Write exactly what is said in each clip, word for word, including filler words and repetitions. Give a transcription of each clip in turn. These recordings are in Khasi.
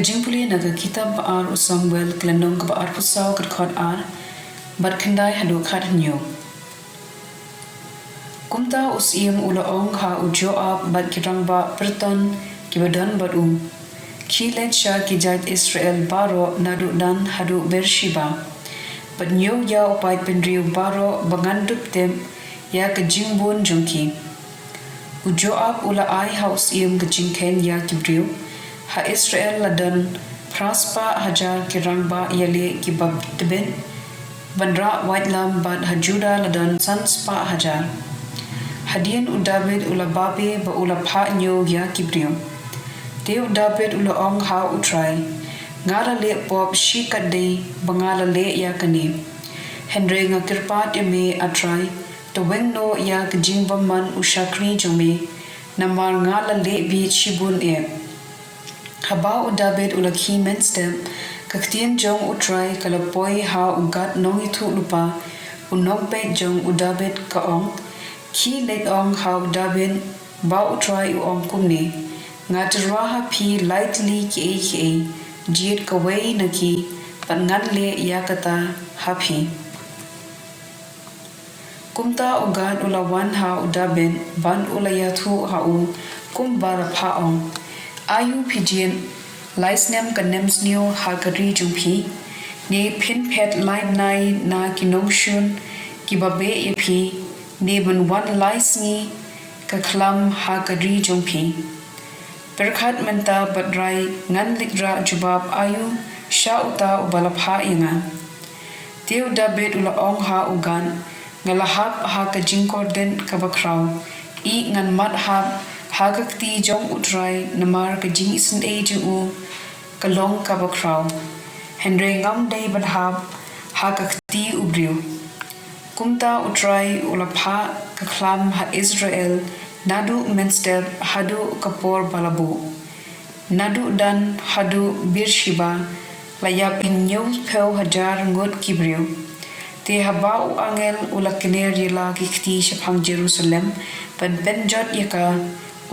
Jingpule na ka kitab ba ar u Samuel, ka lynnong kaba arphew saw, ka dkhot ar bad khyndai haduh khathynñiew. Kumta u syiem u la ong ha u Joab bad ki rangbah pyrton kiba don bad u, khie leit sha ki jait Israel baroh naduh Dan haduh Beersheba, bad ñiew ïa u paid bynriew baroh ba ngan dup tip ïa ka jingbun jong ki. U Joab u la ai ha u syiem ka jingkheiñ ïa ki briew. Ha Israel la don phra spah hajar ki rangbah ïaleh kiba tbit ban rah waitlam, bad ha Juda la don san spah hajar. Hadien u Dabid u la babe ba u la phah ñiew ïa ki briew. Te u Dabid u la ong ha u Trai, nga la leh pop shikatdei ba nga la leh ïa kane. Hynrei nga kyrpad ïa me, A Trai, to weng noh ïa ka jingbymman u shakri jong me, namar nga la leh bieit shibun eh. Haba u Dabid u la khie mynstep, ka ktien jong u Trai ka la poi ha u Gad nongïathuhlypa, u nongpeit jong u Dabid, ka ong, khie leit ong ha u Dabid ba u Trai u ong kumne, nga tyrwa ha phi lai tylli kiei kiei, jied kawei na ki, bad ngan leh ïa kata ha phi. Kumta u Gad u la wan ha u Dabid bad u la ïathuh ha u kumba la phah ong. Ayu phi jied lai snem ka nemsniew ha ka ri jong phi, ne phin phet lai bnai na ki nongshun kiba beh ïa phi, ne ban wan lai sngi ka khlam ha ka ri jong phi. Pyrkhat mynta bad rai, ngan leit rah jubab ayu sha uta uba la phah ïa nga. Te u Dabid u la ong ha u Gad, nga la hap ha ka jingkordit kaba khraw, ïa ngan mat hap ha ka kti jong u Trai, namar ka jingisynei jong u ka long kaba khraw, hynrei ngam dei ban hap ha ka kti u briew. Kumta u Trai u la phah ka khlam ha Israel naduh mynstep haduh ka por ba la buh. Naduh Dan haduh Beersheba la ïap hynñiewphew hajar ngut ki briew. Te haba u angel u la kner ïa la ki kti shaphang Jerusalem ban pynjot ïa ka,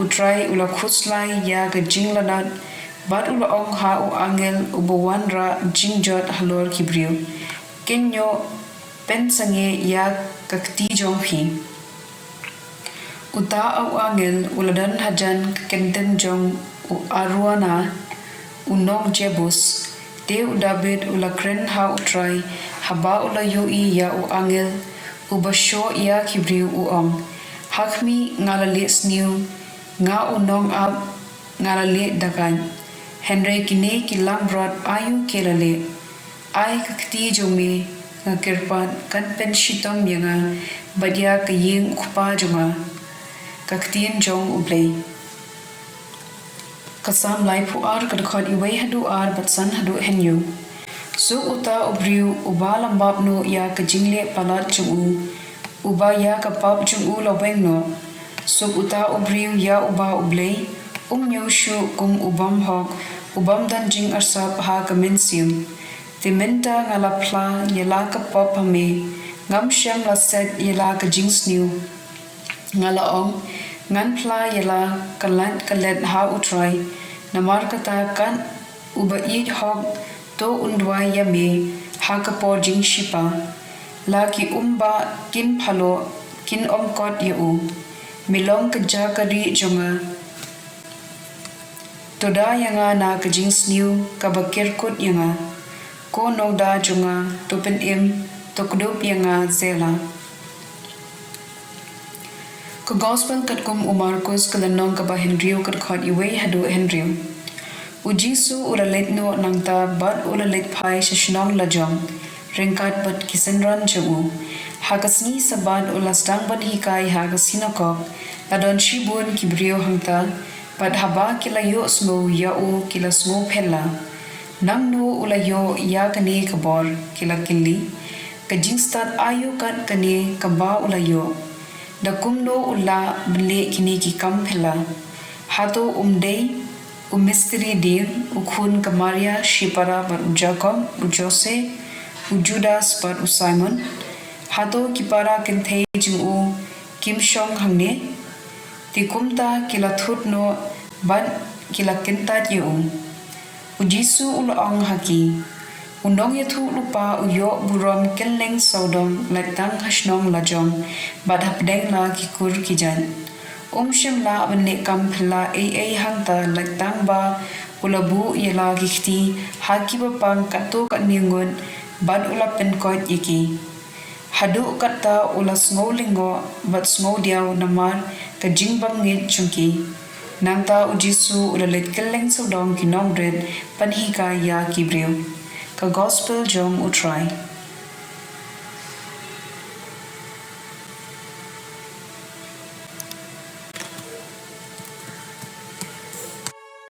u Trai u la khuslai ïa ka jinglanot, bad u la ong ha u angel uba wanrah jingjot halor ki briew, kynñoh, pynsangeh ïa ka kti jong phi. Uta u angel u la don hajan ka kyntien jong u Araunah, u nong Jebus. Te u Dabid u la kren ha u Trai haba u la ïohi ïa u angel uba shoh ïa ki briew, u ong, ha khmih, nga la leh sniew, nga u nongap, nga la leh dakaid. Hynrei kine ki langbrot ayu ki la leh. Ai ka kti jong me, nga kyrpad, kan pynshitom ïa nga bad ïa ka ïing u kpa jong nga. Ka ktien jong U Blei. Ka Salm laiphew ar, ka dkhot iwei haduh ar bad san haduh hynñiew. Suk uta u briew uba la map noh ïa ka jingleh palat jong u, uba ïa ka pap jong u la weng noh. Suk uta u briew ïa uba U Blei um ñiew shuh kum u bym hok, u bym don jingarsap ha ka mynsiem. Te mynta nga la phla ïa la ka pop ha me, ngam shym la set ïa la ka jingsniew. Nga la ong, ngan phla ïa la ka lait ka let ha U Trai. Namar kata, kat uba ïeit hok, to un duwai ïa me ha ka por jingshipa. La ki umba kin phaloh, kin ym kot ïa u. Me long ka jaka rieh jong nga. To da ïa nga na ka jingsniew kaba kyrkut ïa nga. Ko Nongda jong nga, to pynim, to kdup ïa nga. Selah. Ka Gospel katkum u Markus, ka lynnong kaba hynriew, ka dkhot iwei haduh hynriew. U Jisu u la leit noh nangta bad u la leit phai sha shnong lajong, ryngkat bad ki synran jong u. Ha ka sngi Sabbath u la sdang ban hikai ha ka synagog. La don shibun ki briew hangta, bad haba ki la ïohsngew ïa u ki la sngewphylla. Nangno u la ïoh ïa kane ka bor, ki la kylli. Ka jingstad aïu kat kane kaba u la ïoh? Da kumno u lah ban leh kine ki kam phylla? Hato um dei u mistri dieng, u khun ka Maria shipara bad u Jakob, u Jose, u Judas bad u Simon? Hato ki para kynthei jong u kim shong hangne? Te kumta ki la thut noh bad ki la kyntait ïa u. U Jisu U la ong ha ki, U nongïathuhlypa u ïoh burom kylleng sawdong lait tang ha shnong la jong bad hapdeng la ki kur ki jait. Um shym lah ban leh kam phylla ei ei hangta lait tangba u la buh ïa la ki kti ha ki bapang katto katne ngut bad u la pynkoit ïa ki. Haduh katta u la sngewlyngngoh bad sngewdiaw namar ka jingbymngeit jong ki. Nangta U Jisu U la leit kylleng sawdong ki nongrit ban hikai ïa ki briew. Ka Gospel jong U Trai.